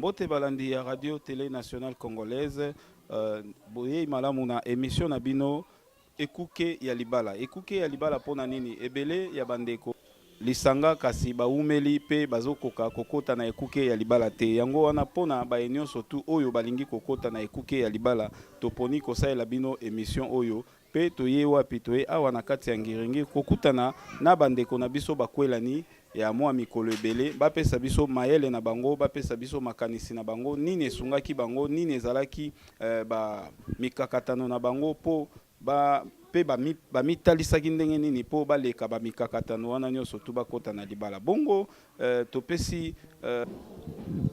Mbote balandi ya Radio Tele Nationale Congolaise, boyei malamu na emission na bino Ekuke ya libala. Ekuke ya libala pona nini? Ebele ya bandeko lisanga kasi bawumeli pe bazokoka kokota na ekuke ya libala te. Yango wana pona baye nionso tout oyo balingi kokota na ekuke ya libala, toponi kosalela bino emission oyo. Pe toye wapi? Toye awa na kati ya Ngiri-Ngiri kokutana na ba ndeko na biso bakwelani ya mua mikolo ebele, bapesa biso mayele na bango, bapesa biso makanisi na bango, nini esungaki bango, nini ezalaki ba mikakatano na bango po ba pe bamitalisaki ndenge nini po baleka ba mikakatano wana nionso tout bakota na libala. Bongo topesi.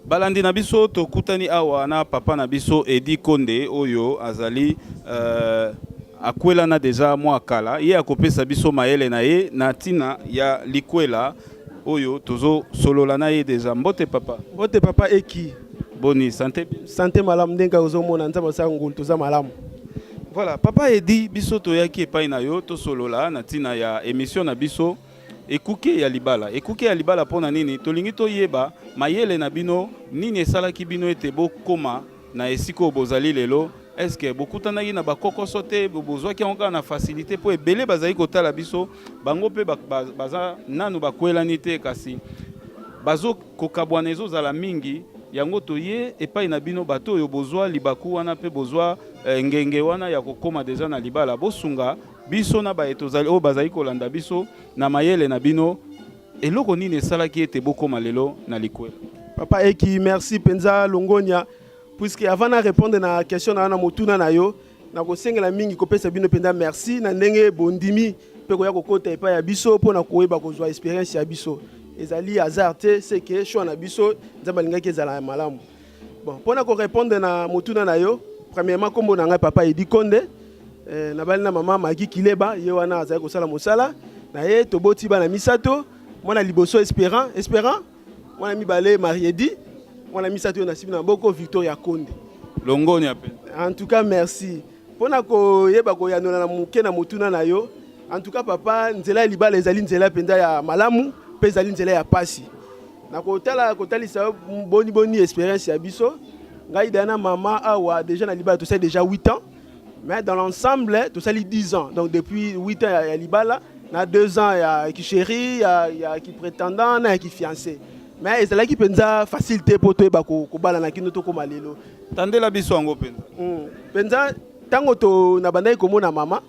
Balandi na biso, tokutani awa na papa na biso Eddy Konde oyo azali akwelana deja mwa kala. Ye akopesa biso mayele na ye na ntina ya likwela oyo tozosolola na ye deja. Mbote papa. Mbote papa Eki. Boni sante bien? Sante malamu ndenge ozomona, Nzambe asala ngolu, toza malamu. Voilà papa Eddy, biso toyaki epai na yo tosolola na ntina ya emission na biso Ekuke ya libala. Ekuke ya libala mpo na nini? Tolingi toyeba mayele na bino, nini esalaki bino ete bokoma na esika oyo bozali lelo? Est-ce que bokutanaki na bakokoso te? Bozwaki yango kaka na facilite? Mpo ebele bazali kotala biso, bango mpe baza nanu bakwelani te, kasi bazo kokabwana ezozala mingi. Yango toye epai na bino bato oyo bozwa libaku wana mpe bozwa ngenge wana ya kokoma deja na libala, bosunga biso na baye tozali oyo bazali kolanda biso na mayele na bino. Eloko nini esalaki ete bokoma lelo na likwela? Papa Eki, merci penza, longonya, puisque avant na répondre na question na yo, na motuna na yo, nakosengela mingi kopesa bino penza merci na ndenge bondimi mpe koya kokota epai ya biso mpo na koyeba kozwa experience ya biso. Ezali hasard te, c'est que choix na biso Nzambe alingaki ezala ya malamu. Bon, mpo na korépondre na motuna na yo, premièrement, nkombo na ngai papa Edi Konde. Nabali na mama Magi Kileba, ye wana azali kosala mosala na ye. Toboti bana misato: mwana liboso Espérant, Espérant, mwana mibale Mariedi, mwana misato oyo nasibi na maboko, Victoria Konde. Longonya mpe. En tout cas merci. Mpona koyeba koyanola na moke na motuna na yo, en tout cas papa, nzela ya libala ezali nzela mpenza ya malamu mpe ezali nzela ya pasi. Na kotala kotalisa yo boni boni experience ya biso, ngai daya na mama awa déjà na libala tosali déjà 8 ans, mais dans l'ensemble tosali 10 ans. Donc depuis 8 ans ya libala na 2 ans ya kichéri, ya kiprétendant na ya kifiancé, mais ezalaki mpenza facile te mpo toyeba kobalana kino tokóma lelo. Tandela biso yango mpenza. Mpenza ntango to nabandaki komona mama,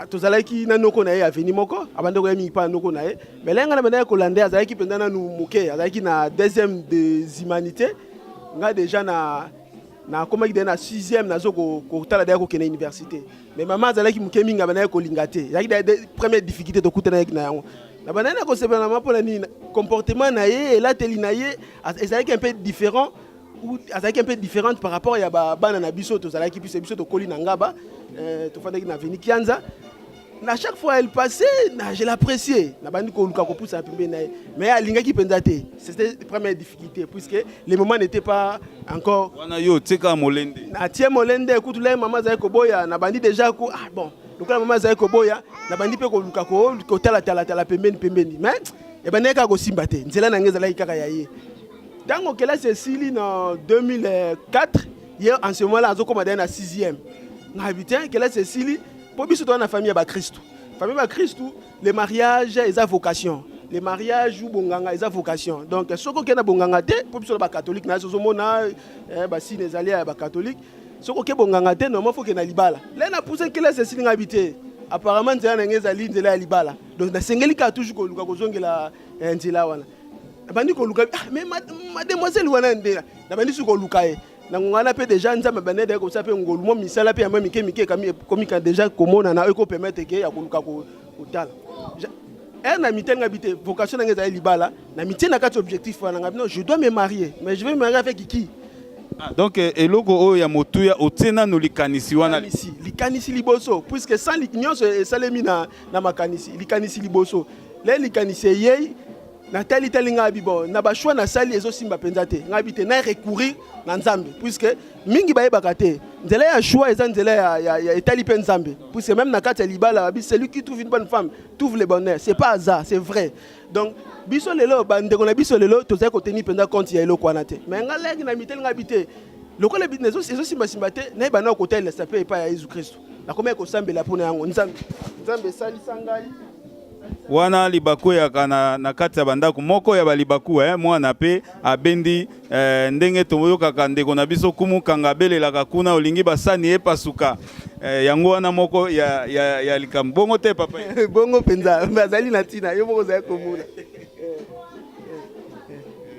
tozalaki na noko na ye, avenue moko, abandaki koya mingi mpa na noko na ye. Mais lenge ngai nabandaki kolanda ye, azalaki mpenza nanu moke, azalaki na deuxième des humanités. Ngai déjà na nakomaki deja na sixième, nazo kotala deja kokende université, mais mama azalaki moke mingi, abandaki kolinga te. Ezalaki deja première difficulté tokutanaki na yango. Nabandaki na kosepela na mama mpona nini? Comportement na ye, elateli na ye ezalaki un peu différent ou azalaki un peu différente par rapport ya bana na biso tozalaki, puisque biso tokoli na Ngaba, tofandaki na avenue Kianza. Na chaque fois elle passait na, je l'appréciais, nabandi koluka kopusa pembeni na ye, mais alingaki mpenza te. C'était première difficulté, puisque le moment n'était pas encore. Wana yo otika molende? Natie molende kutu. Le mama azalaki koboya, nabandi déjà ko, ah bon, lokola mama azalaki koboya, nabandi mpe koluka kotalatalatala pembeni pembeni, mais ebandaki kaka kosimba te. Nzela na ngai ezalaki kaka ya ye. Ntango kelasi esili na 2004, ye en ce moment là azokoma deja na 6e. Ngabi te, kelasi esili mpo biso toza na famille ya bakristu. Famille ya bakristu, le mariage eza vocation, le mariage ou bonganga eza vocation. Donc soki okende na bonganga te, mpo biso na bacatholique na ozomona basine ezali ya bacatholique, soki oke bonganga te, normalement faut okende na libala. Le na pousse, kelasi esili, ngabi te, apparemment nzela na ngai ezali nzela ya libala. Donc nasengeli kaka toujours koluka kozongela nzela wana. Nabandi koluka, ah, mais mademoiselle wana nde nabandi soki koluka ye na ngonga wana mpe déjà Nzambe abandi deja kosala mpe ngolu, mwa misala mpe ya mwa mike mike komika déjà komonana oyo ekopermettre ke ya koluka kotala ere na mitali. Ngabi te, vocation na ngai ezali libala. Na mitie na kati objectif wana, ngabi non, je dois me marier, mais je vais me marier avec qui? Ah, donc eloko oyo ya motuya, otie nano likanisi wana. Likanisi liboso, puisque sans nyonso esalemi na makanisi. Likanisi liboso. Le likanisi eyei, natali tali, ngai bi bon, na bachoix nasali ezosimba mpenza te. Ngai bi te, na recourir na Nzambe, puisque mingi bayebaka te. Nzela ya choix eza nzela ya etali mpe Nzambe, puisque même na kati ya libala, babi: celui qui trouve une bonne femme trouve le bonheur. C'est pas hasard, c'est vrai. Donc biso lelo, bandeko na biso lelo, tozali kotenir mpenza compte ya eloko wana te. Mais nga leki na miteli nga bi te, lokola ezosimbasimba te, nayeba na kotalelasa mpe epai ya Yesu Kristo. Nakomaki kosambela mpona yango. Nzambe, Nzambe esalisa ngai. Wana libaku eyaka na kati ya bandako moko ya balibaku, mwana mpe abendi, ndenge toyokaka ndeko na biso kumukanga abelelaka kuna, olingi basani epasuka, yango wana moko ya likambo bongo te, papa. Bongo mpenza azali na ntina yo moko ozali komona.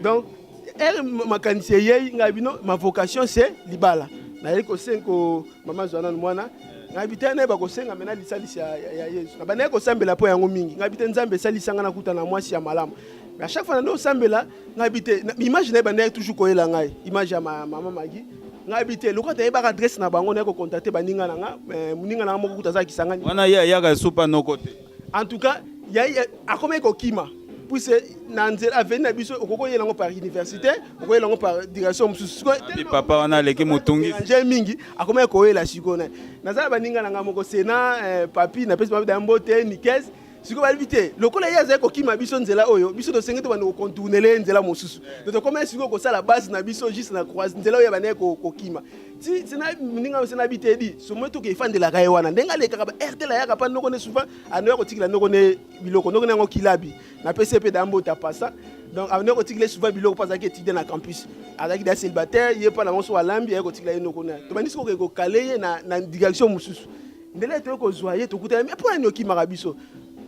Donc ere makanisi eyei ngai bino, ma vocation, c'est libala. Nayeli kosenga mama zwa nanu mwana ngai bi te, nayeba kosenga mena lisalisi ya Yesu. Na bandaki kosambela mpo yango mingi. Ngai bi te, Nzambe esalisa ngai nakuta na mwasi ya malamu. Mais à chaque fois nande osambela, ngai bi te, image na ye bandaki toujours koyela ngai, image ya mama Magi. Ngai bi te, lokola tayebaka adresse na bango, naye kocontacter baninga na nga, moninga na nga moko kuta azalakisa ngai. Wana ye ayaka supa noko te? En tout cas, akomaki kokima, puisque na nzela avenue na biso, okoki koyela yango par université, okoyela yango par direction mosusu. Papa wana aleki motungisi. Nje mingi akomaki koyela. Sikoyo na naza na baninga na ngai moko sena, papi, napesi papi da mbote, Nikes. Sikoyo balobi te, lokola ye azali kokima biso nzela oyo, biso tosengi to banda kocontourner ye nzela mosusu. Donc tokomaki sikoyo kosala base na biso juste na croise nzela oyo bandaki kokima. Ti sena moninga sena bi te, di somo toke efandelaka ye wana, ndenge alekaka ba rtl, ayaka mpa noko ne souvent, anoya kotikela noko ne biloko, noko ne yango kilabi, napesi ye mpe da mbota pasa. Donc anoya kotikela souvent biloko mpo azalaki étudiant na campus, azalaki da célibataire. Ye mpa nango so alambi, aye kotikela ye noko ne. Tobandi sikoyo kokale ye na direction mosusu. Ndele toye kozwa ye, tokutana: me mpo nani okimaka biso?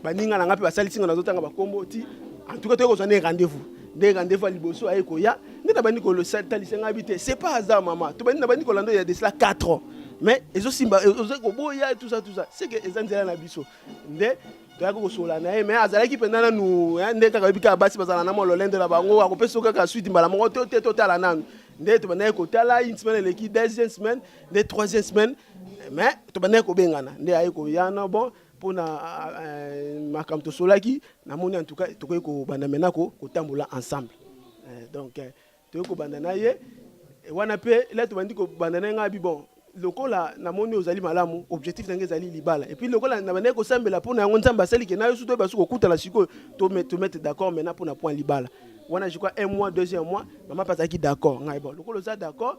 Baninga na nga mpe basalisi nga, nazotanga bakombo ti. En tout cas, toye kozwa nde rendez-vous, nde rendez-vous ya liboso aye koya nde nabandi kotalisa ngai bi te, c'est pas hasard, mama. Tobandi, nabandi kolanda ya de cela 4 ans, mais ezosimba, oza koboya, tout ça, tout ça, c'est que eza nzela na biso. Nde toyaki kosola na ye, mais azalaki mpenza nanu nde kaka oyebi kaka basi bazala na mwa lolendo na bango, akopesa kaka suite mbala moko to te. Totala nanu. Nde tobandaki kotala, une semaine eleki, deuxième semaine, nde troisième semaine, mais tobandaki kobengana. Nde aye koyana bon mpona makambo tosolaki. Namoni, en tout cas, tokoki kobanda maintenant kotambola ensemble. Donc tokoki kobanda na ye wana mpe la tobandi kobanda na ye. Ngai bi bon, lokola namoni ozali malamu, objectif na ngai ezali libala. Et puis lokola na bandaki kosambela mpona yango, Nzambe asali ke na yo su toyeba su kokutana. Sikoyo tomettre d'accord maintenant mpona point libala wana. Je crois un mois, deuxième mois, mama mpe azalaki d'accord. Ngai bon, lokola oza d'accord,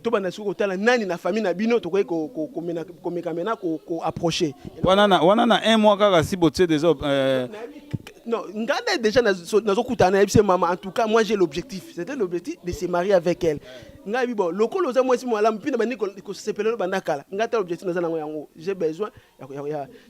tobanda sikoyo kotala nani na famille na bino tokoki komeka mena koapprocher. Wana na un mois kaka si botie déjà? Non, nga nde déjà nazokutana, nayebi se mama, en tout cas, moi j'ai l'objectif, c'était l'objectif de se marier avec elle. Ngai bi bon, lokola oza mwasi malamu, mpi na bandi kosepela no banda kala, ngai ta objectif naza nango yango, j'ai besoin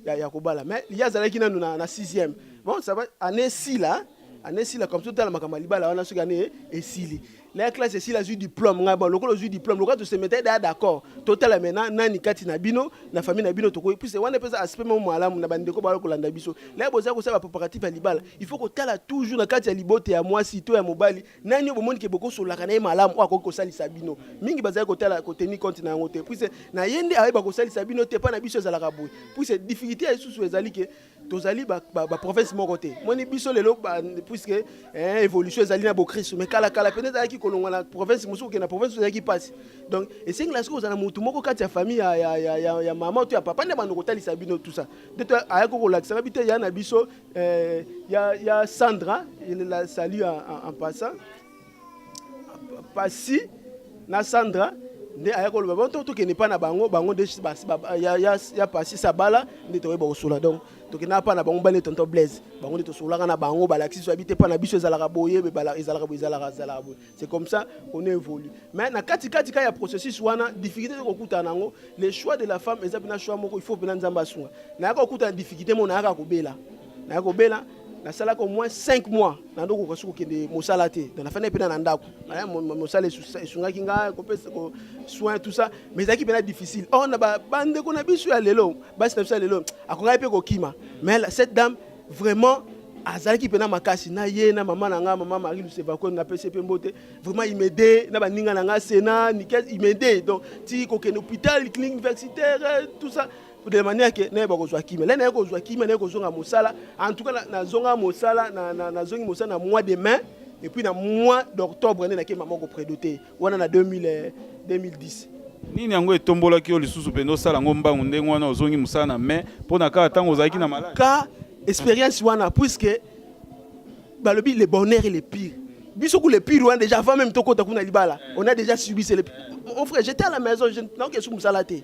ya kobala. Mais ye azalaki nanu na sixième. Bon, ça va, année esila, année esila, comme ça otala makambo ya libala wana. Soki année esili, la classe esili, azwi diplôme. Ngai bon, lokola ozwi diplôme, lokola tose mettre déjà d'accord, totala maintenant nani kati na bino, na famille na bino tokoki, puisque wana epesa aspect moko malamu na bandeko bala kolanda biso. La boza kosala bapréparatif ya libala, il faut kotala toujours na kati ya libote ya mwasi to ya mobali nani oyo bomoni ke bokosolaka na ye malamu, oyo akoki kosalisa bino. Mingi bazali kotala, kotenir compte na yango te, puisque na ye nde ayeba kosalisa bino te. Mpa na biso ezalaka boye, puisque difficulté ya lisusu ezali ke tozali baprovince moko te. Moni biso lelo, puisque évolution ezali na bokristo, mais kalakala pene ezalaki kolongwa na province mosusu kokende na province ezalaki mpasi. Donc esengela soki ozala motu moko kati ya famille ya mama to ya papa nde bando kotalisa bino, tout ça. Nde ayaki kolakisaka bi te, ya na biso, ya Sandra, il la salue en passant, Pasi na Sandra. Nde aya koloba bon, tokende mpa na bango, bango nde ya Pasi Sabala, nde toyeba kosola. Donc tokenda mpa na bango bale, tonton Blaise, bango nde tosolaka na bango, balakisi so yabi te, mpa na biso ezalaka boye, ezalaka boye, ezalaka boye. C'est comme ça qu'on évolue. Mais na kati kati ka ya processus wana, difficulté tokokutana nango, le choix de la femme eza mpena choix moko, il faut mpena Nzambe asunga. Nayaka kokutana difficulté moko, nayaka kobela, nayaka kobela, nasalaka au moins 5 mois nandokoka soki kokende mosala te. Donc nafandaki mpena na ndako, mosala esungaki nga kopesa soin, tout ça, mais ezalaki mpena difficile. Or na bandeko na biso ya lelo, basi na biso ya lelo, akokaki mpe kokima, mais cette dame vraiment azalaki mpena makasi na ye na mama na nga, mama Marie Lucevako, napesi mpe mbote. Vraiment imede na baninga na nga sena Nikel, imede donc ti kokende hôpital clinique universitaire, tout ça, de la manière ke nayeba kozwa kimia. Le naye kozwa kimia, naye kozonga mosala. En tout cas, nazonga mosala, nazongi mosala na mois de mai, et puis na mois d'octobre nde nake mama koprédoter wana na 2010. Nini yango etombolaki yo lisusu mpenza osala yango mbangu ndenge wana, ozongi mosala na mai mpo na kaka ntango ozalaki na maladi? Ka expérience wana, puisque balobi le bonheur et le pire, biso ku le pire wana déjà avant même tokota kuna libala, on a déjà subi. C'est le, mon frère, j'étais à la maison, je naoke su mosala te,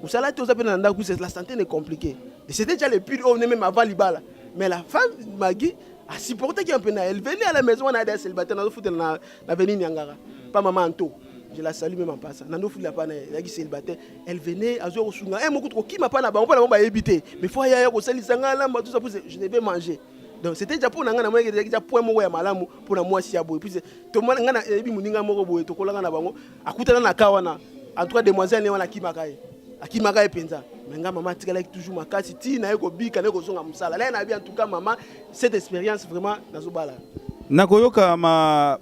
mosala te, oza mpe na ndako, la santé n'est compliquée et c'était déjà le pire oyo même avant libala. Mais la femme Magui a supporté qui un peu na, elle venait à la maison wana ada célibataire, nazofutela na na veni Nyangara pas maman Anto, je la salue même en passant, nandofutela pa na ezalaki célibataire. Elle venait, azwa kosunga e moko, kokima pa na bango, mpo na bango bayebi te, mais faut aya kosalisa ngai alamba, tout ça pour je devais manger. Donc c'était déjà mpo na ngai, namonaki ezalaki déjà point moko ya malamu mpo na mwasi ya boye, puisque tomona ngai nayebi moninga moko boye, tokolanga na bango, akutana na ka wana, en tout cas demoiselle ne wana akimaka ye, akimaka ye mpenza. Mais ngai mama atikalaki toujours makasi ti naye kobika, naye kozonga mosala laye nayebi. En tout cas mama, cette expérience vraiment nazobala. Nakoyoka ma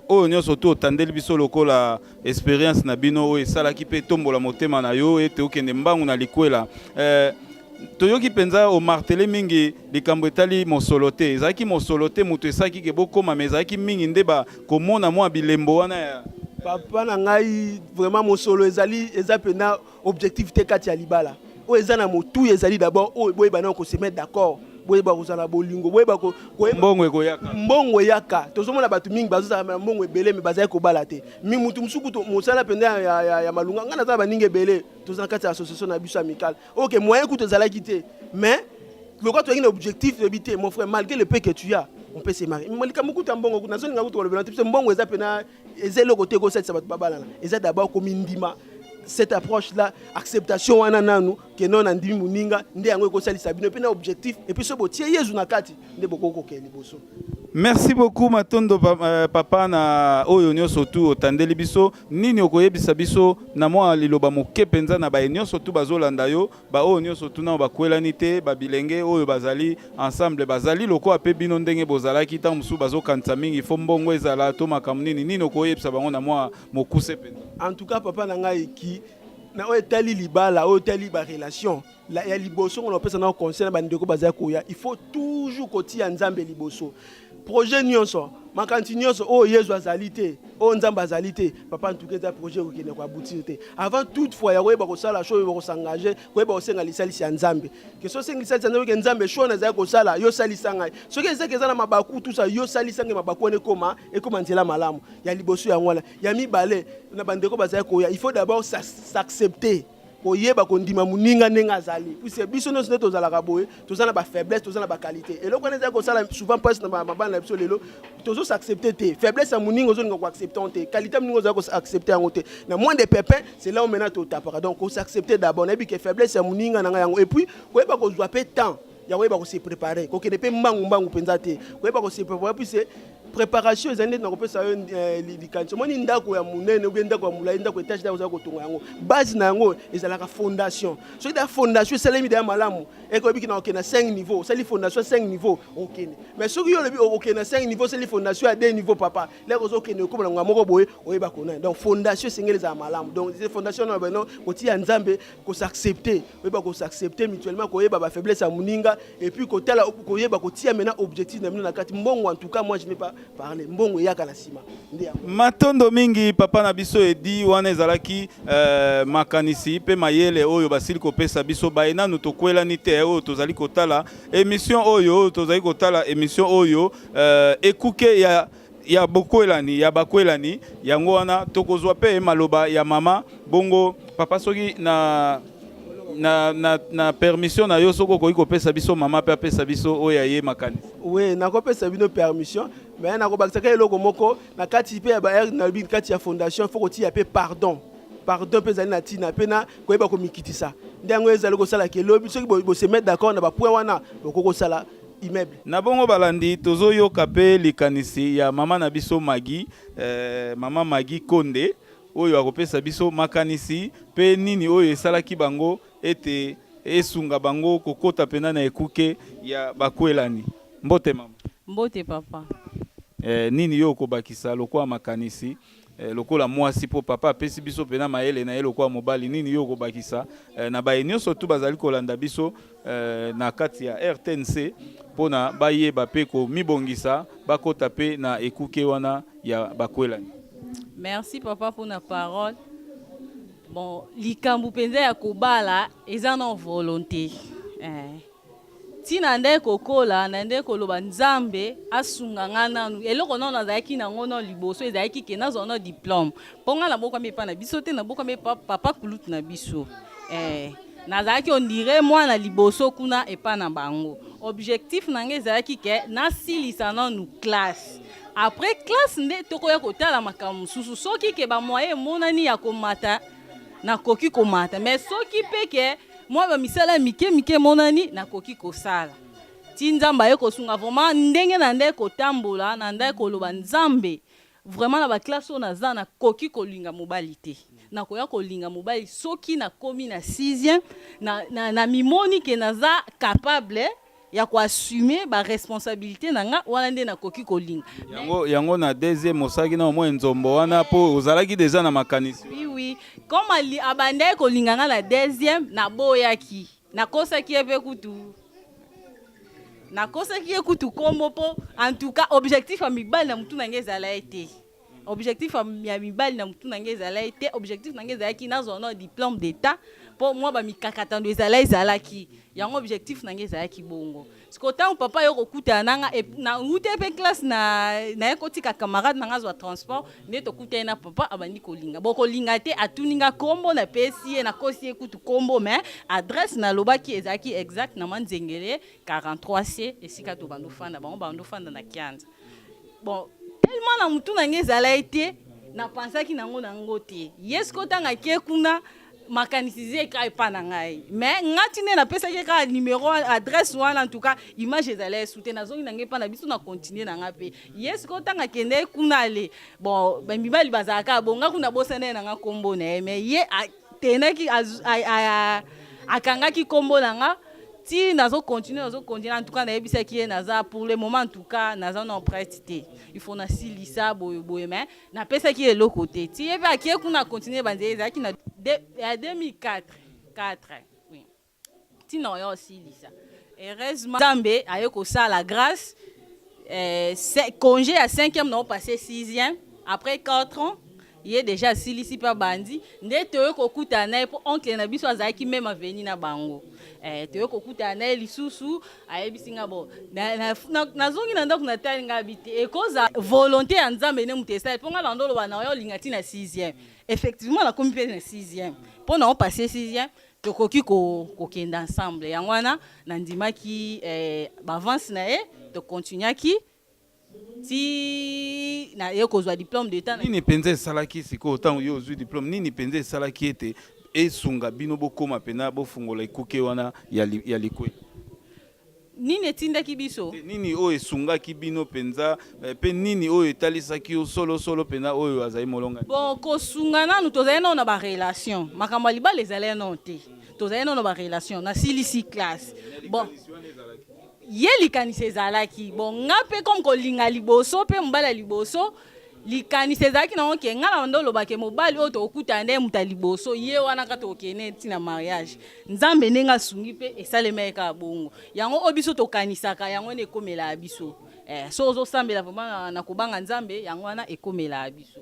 oyo nyonso to otandeli biso lokola expérience na bino oyo esalaki mpe etombola motema na yo ete okende mbangu na likwela. Toyoki mpenza omarteler mingi likambo etali mosolo te. Ezalaki mosolo te moto esalaki ke bokóma, me ezalaki mingi nde bakomona mwa bilembo wana ya Papa na ngai, vraiment mosolo ezali, eza mpenza objectif te kati ya libala. Oyo eza na motuya ezali d'abord oyo boyeba na kose mettre d'accord, boyeba kozala bolingo, boyeba koyeba Mbongo ekoyaka. Mbongo eyaka. Tozomona bato mingi bazozala na mbongo ebele, me bazali kobala te. Mi mutu mosusu kutu mosala mpenza ya malunga. Ngai naza na baninga ebele, toza na kati ya association na biso amicale. Ok, moyen kutu ezalaki te, mais lokola tozalaki na objectif, toyebi te, mon frère, malgré le peu que tu as, on peut se marier. Likambo kutu ya mbongo kutu nazolinga kutu kolobela te, biso mbongo eza mpena, eza eloko te ekosalisa bato babalana. Eza d'abord komindima, cette approche là, acceptation wana nanu ke non, nandimi moninga, nde yango ekosalisa bino mpe na objectif. Et puis so botie Yezu na kati, nde bokoki kokende liboso. Merci beaucoup, matondo papa na oyo nyonso tu otandeli biso. Nini okoyebisa biso na mwa liloba moke mpenza na baye nyonso tu bazolanda yo, baoyo nyonso tu nao bakwelani te, babilenge oyo bazali ensemble, bazali lokola mpe bino ndenge bozalaki, ntango mosusu bazokanisa mingi fo mbongo ezala to makambo nini nini, okoyebisa bango na mwa mokuse mpenza? En tout cas papa na ngai, ki na oyo etali libala, oyo etali barelation ya liboso, ngo napesa na conseil na bandeko bazali koya, il faut toujours kotia Nzambe liboso. Projet nyonso, makanisi nyonso oyo Yezu azali te, oyo Nzambe azali te, papa, en tout cas eza projet ekokende koaboutir te. Avant toutefois ya koyeba kosala choix, oyeba kos'engager, koyeba kosenga lisalisi ya Nzambe, ke so osenga lisalisi ya Nzambe ke Nzambe, choix nazali kosala, yo salisa ngai, soki ezaki eza na mabaku tusa, yo salisa ngai mabaku wana ekoma nzela malamu. Ya liboso yango wana. Ya mibale, na bandeko bazali koya, il faut d'abord s'accepter, koyeba kondima moninga ndenge azali, puisque biso nyonso nde tozalaka boye, toza na bafaiblesse, toza na baqualité. Eloko wana ezali kosala souvent mpasi na mabana na biso lelo, tozos'accepter te. Faiblesse ya moninga ozolinga koaccepter yango te, qualité ya moninga ozali koaccepter yango te. Na moins de pépin, c'est là où maintenant totapaka. Donc kos'accepter d'abord, nayebi ke faiblesse ya moninga na ngai yango, et puis koyeba kozwa mpe temps ya koyeba kose préparer, kokende mpe mbangu mbangu mpenza te, koyeba kose préparer, puisque préparation ezali ndeti na kopesa yo likanisi. Omoni ndako ya monene ou bien ndako ya molai, ndako étage, ndako ozala kotonga yango, base na yango ezalaka fondation. Soki da fondation esalemi deya malamu, ekoyebi na okende na 5 niveau, osali fondation 5 niveau, okende. Mais soki yo olobi okende na 5 niveau, osali fondation ya 2 niveau, papa, leke ozokende okoma na ngonga moko boye, oyeba kona. Donc fondation esengeli ezala malamu. Donc fondation na bino, kotia Nzambe, kos'accepter, koyeba kos'accepter mutuellement, koyeba bafaiblesse ya moninga, et puis kotala, koyeba kotia maintenant objectif na bino na kati. Mbongo, en tout cas moi je n'ai pas parlé, mbongo eyaka na nsima nde yango. Matondo mingi, papa na biso Edi. Wana ezalaki makanisi mpe mayele oyo basili kopesa biso baye nanu tokwelani te, oyo tozali kotala émission oyo, oyo tozali kotala émission oyo ekuke ya bokwelani, ya bakwelani. Yango wana tokozwa mpe maloba ya mama. Bongo papa, soki na permission na yo, soki okoki kopesa biso mama mpe apesa biso oyo aye makanisi. Oui, nakopesa bino permission, mais nakobakisaka eloko moko na kati mpe ya ba nalobi kati ya fondation, faut kotia mpe pardon. Pardon mpe ezali na ntina, mpe na koyeba komikitisa, nde yango ezali kosalaka elobi soki bose mettre d'accord na bapoint wana, bokoki kosala immeuble. Na bongo balandi, tozoyoka mpe likanisi ya mama na biso Magi, mama Magi Konde, oyo akopesa biso makanisi mpe nini oyo esalaki bango ete esunga bango kokɔta mpena na ekuke ya bakwelani. Mbote mama. Mbote papa. Nini yo okobakisa lokola makanisi, lokola mwasi, mpo papa apesi biso mpena mayele na ye lokola mobali? Nini yo okobakisa na baye nyonso tu bazali kolanda biso na kati ya RTNC mpona bayeba mpe komibongisa bakɔta mpe na ekuke wana ya bakwelani? Merci papa mpona parole. Bon, likambo mpenza ya kobala eza na volonté, eh. Ntina nde kokola na nde koloba Nzambe asunga nga nanu. Eloko nano nazalaki nango no liboso ezalaki ke nazwa no diplôme, mpo nga nabokwami epa na biso te, nabokwami epa papa kulutu na biso, eh. Nazalaki ondire mwana liboso kuna epa na bango. Objectif na ngai ezalaki ke nasilisa nanu classe. Après classe nde tokoya kotala makambo mosusu. Soki ke bamoyen emonani ya komata, nakoki komata, mais soki mpe ke mwa bamisala ya mike mike emonani, nakoki kosala. Ti Nzambe aye kosunga vraiment, ndenge na nde kotambola na nde koloba Nzambe vraiment, na baclasse oyo naza, nakoki kolinga mobali te. Nakoya kolinga mobali soki nakomi na sixième, na mimoni ke naza capable ya koassume baresponsabilité na nga. Wana nde nakoki kolinga. Yango na deuxième osalaki na omoi nzombo wana, mpo ozalaki deja na makanisi? Oui, comme abandaki kolinga nga na deuxième, naboyaki, nakosaki ye mpe kutu, nakosaki ye kutu kombo, mpo en tout cas objectif ya mibali na mutu na ngai ezala ye te. Objectif ya mibali na mutu na ngai ezala ye te. Objectif na ngai ezalaki nazwa na diplôme d'état, mpo mwa bamikakatano ezalaki yango. Objectif na ngai ezalaki bongo. Siko ntango papa yo kokutana na nga, nauti mpe classe, naye kotika camarade na nga azwa transport, nde tokutani na papa, abandi kolinga. Bo kolinga te, atuni nga kombo, napesi ye, nakosi ye kutu kombo, mais adresse nalobaki ezalaki exact na Manzengele 43C, esika tobanda ofanda, bango banda ofanda na Kianza. Bon, tellement na mutu na ngai ezala ye te, napansaki nango te. Ye siko ntango ake kuna, makanisi eza eka epa na ngai, mais nga ti nde napesaki kaka numéro, adresse wana, en tout cas image ezala esu te. Nazongi na ngai epa na biso, na continue na nga mpe. Ye sikoyo ntango akende kuna, ale bon, bamibali bazalaka bon, nga kuna bosana ye na nga nkombo na ye, mais ye atenaki, akangaki nkombo na nga ti nazocontinue, nazocontinue. En tout cas nayebisaki ye naza pour le moment, en tout cas naza non prête te, il faut nasilisa boye boye, mais napesaki ye eloko te. Ti ye mpe akie kuna, acontinue banzela. Ezalaki na ya 2004 4, oui, ntina oyo osilisa. Heureusement Nzambe aye kosala grâce, congé ya cinquième na opasse sixième après 4 ans. Ye déjà asilisi mpe abandi, nde toye kokutana na ye, mpo oncle na biso azalaki même aveni na bango. Toye kokutana na ye lisusu, ayebisi nga bon, nazongi na ndako, natali nga abi te, ekoza volonté ya Nzambe nde moto esali, mpo nga bando oloba na oyo olinga ntina sixième. Effectivement nakomi mpe na sixième, mpo na opasse sixième tokoki kokende ensemble. Yango wana nandimaki baavance na ye, tokontinuaki ti na ye kozwa diplôme d'état. Nini mpenza esalaki sikoyo, ntango yo ozwi diplôme, nini mpenza esalaki ete esunga bino bokóma mpena bofungola ekuke wana ya likwela? Nini etindaki biso? Nini oyo esungaki bino mpenza, mpe nini oyo etalisaki yo solosolo mpenza oyo azali molonga? Bon, kosunga nanu, tozali nano na barelation. Makambo ya libala ezali nano te, tozali nano na barelation. Nasilisi classe, bon, ye likanisi ezalaki bon, nga mpe comme kolinga liboso mpe mobali ya liboso, likanisi ezalaki nango ke nga na bando olobake mobali oyo tokokutana nde moto ya liboso ye wana kaka tokokende ntina mariage. Nzambe ndenge asungi mpe esalemaki kaka bongo. Yango oyo biso tokanisaka, yango wana ekomelaka biso. So ozosambela vraiment na kobanga Nzambe, yango wana ekomelaka biso.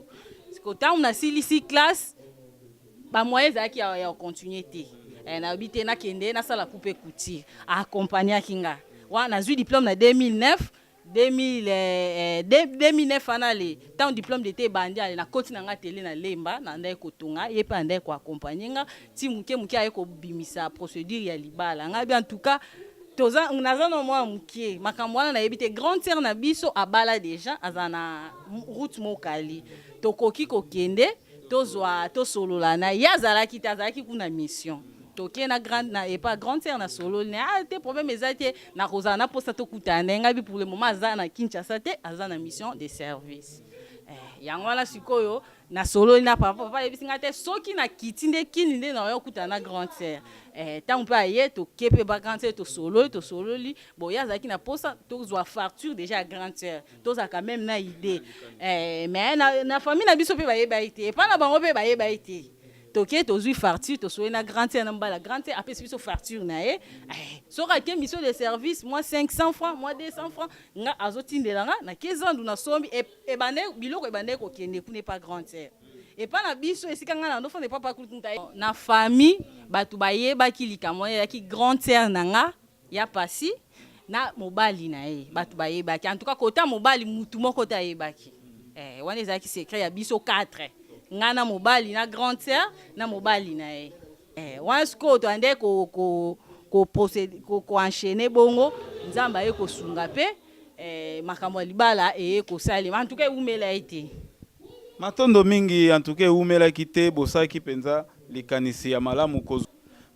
Siko ntango nasilisi classe, bamoyen ezalaki ya continuer te. Nayebi te, nakende nasala coupe couture, accompagnaki nga wana. Nazwi diplôme na 2009, 2000, 2009 wana le ntango diplôme d'état ebandi, ale nakoti na nga tele na Lemba, na ndaki kotonga. Ye mpe andaki koaccompagne nga ti moke moke aye kobimisa procédure ya libala. Ngai bi en tout cas toza, naza na mwana moke, makambo wana nayebi te. Grande sœur na biso abala déjà, aza na route mokali, tokoki kokende tozwa tosolola na ye. Azalaki te, azalaki kuna mission. Toke na grande na epa grande sœur, na sololi na ah te, problème eza te, nakozala na posa tokutana na ye. Ngai bi pour le moment aza na Kinshasa te, aza na mission de service. Yango wana sikoyo nasololi na papa. Papa ayebisi ngai te, soki nakiti nde kini nde na oyo okutana na grande sœur. Ntango mpe aye, toke mpe ba grande sœur, tosololi, tosololi. Bon, ye azalaki na posa tozwa facture déjà ya grande sœur, tozalaka même na idée, mais na famille na biso mpe bayeba ye te, epa na bango mpe bayeba ye te. Toke tozwi facture, tosoli na grande sœur na mbala. Grande sœur apesi biso facture na ye. Soki ake mission de service, mwa 500 francs, mwa 200 francs nga azotindela nga, nake zandu, nasombi ebande biloko, ebande kokende kuna epa grande sœur. Epa na biso esika ngai na ndofanda epa papa kulutu na famille, bato bayebaki likambo wana. Ezalaki grande sœur na nga ya pasi na mobali na ye, bato bayebaki. En tout cas, kota mobali, mutu moko te ayebaki. Wana ezalaki secret ya biso 4, ngai na mobali na grande sœur na mobali na ye. Wana sikoyo toande koenchaîner bongo. Nzambe aye kosunga mpe makambo ya libala eye kosalema. En tout cas, ewumela ye te. Matondo mingi. En tout cas, ewumelaki te, bosalaki mpenza likanisi ya malamu. Kozwa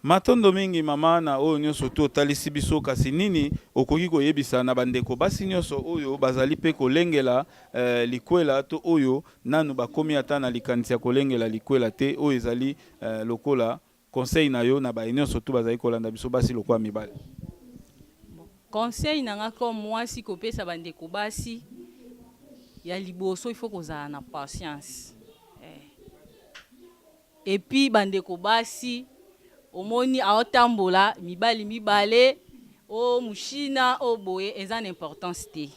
matondo mingi, mama, na oyo nyonso to otalisi biso. Kasi nini okoki koyebisa na bandeko basi nyonso oyo bazali mpe kolengela likwela, to oyo nanu bakomi ata na likanisi ya kolengela likwela te, oyo ezali lokola conseil na yo na baye nyonso tu bazali kolanda biso, basi lokola mibali? Conseil na nga comme mwasi kopesa bandeko basi, ya liboso, il faut kozala na patience. Et puis bandeko basi, omoni aotambola mibali mibale, o mushina o boye, eza na importance te.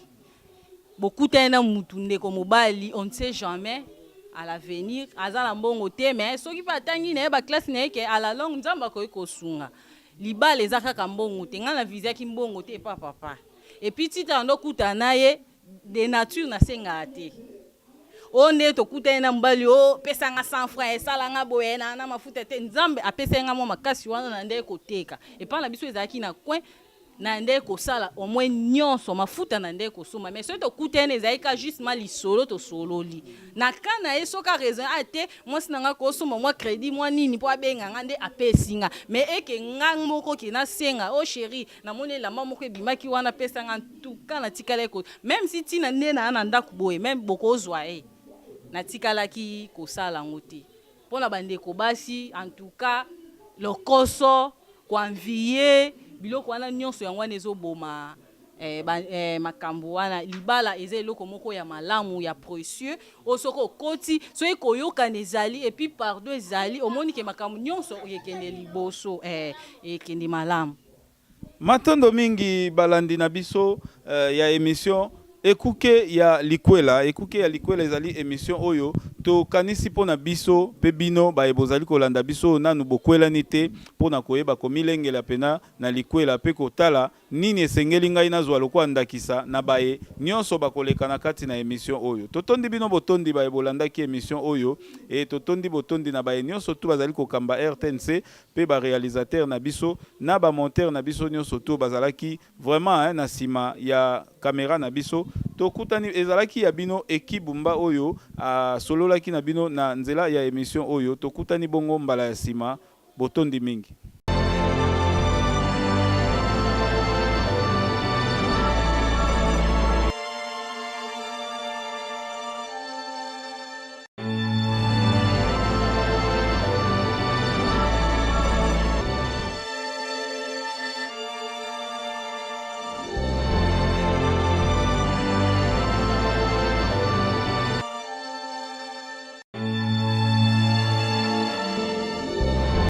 Bokutani na mutu, ndeko mobali, on ne sait jamais à l'avenir, aza na mbongo te, mais soki mpe atangi na ye baclasse na ye, ke à la longue Nzambe akoki kosunga. Libala eza kaka mbongo te. Ngai na visaki mbongo te epa papa. Et puis tita ando okutana na ye, de nature nasengaka te. Oyo nde tokutani na mobali, o pesanga 100 franc, esalanga boye na mafuta te. Nzambe apesai nga mwa makasi wana na nde koteka epai na biso, ezalaki na coin na nde kosala au moins nyonso, mafuta na nde kosomba. Mais soki tokutani, ezalaki ka justement lisolo tosololi na ka na ye. Soki araison a te, mwasi na nga kosomba mwa crédit, mwa nini, mpo abenga nga nde apesi nga. Mais eke nga moko ke nasenga: "O chéri, namoni elamba moko ebimaki wana, apesa nga." Ntuka natikalaki ko, même si ntina nde naa na ndako boye, même bokozwa ye, natikalaki kosala yango te. Mpo na bandeko basi, en tout cas, lokoso, koenvier, biloko wana nyonso, yango wana ezoboma makambo wana. Libala eza eloko moko ya malamu, ya précieux, oyo soki okoti, soki koyokana ezali, et puis pardon ezali, omoni ke makambo nyonso ekende liboso, ekende malamu. Matondo mingi, balandi na biso ya émission Ekuke ya Likwela. Ekuke ya Likwela ezali émission oyo tokanisi mpo na biso mpe bino baye bozali kolanda biso, nanu bokwelani te, mpo na koyeba komilengela pena na likwela mpe kotala nini esengeli ngai nazwa lokola ndakisa na baye nyonso bakoleka na kati na émission oyo. Totondi bino botondi, baye bolandaki émission oyo. E totondi botondi na baye nyonso tu bazali kokamba RTNC mpe baréalisateur na biso na bamonteur na biso nyonso tu bazalaki vraiment, hein, na nsima ya kamera na biso. Tokutani. Ezalaki ya bino Ekibumba oyo asololaki na bino na nzela ya émission oyo. Tokutani bongo mbala ya nsima. Botondi mingi.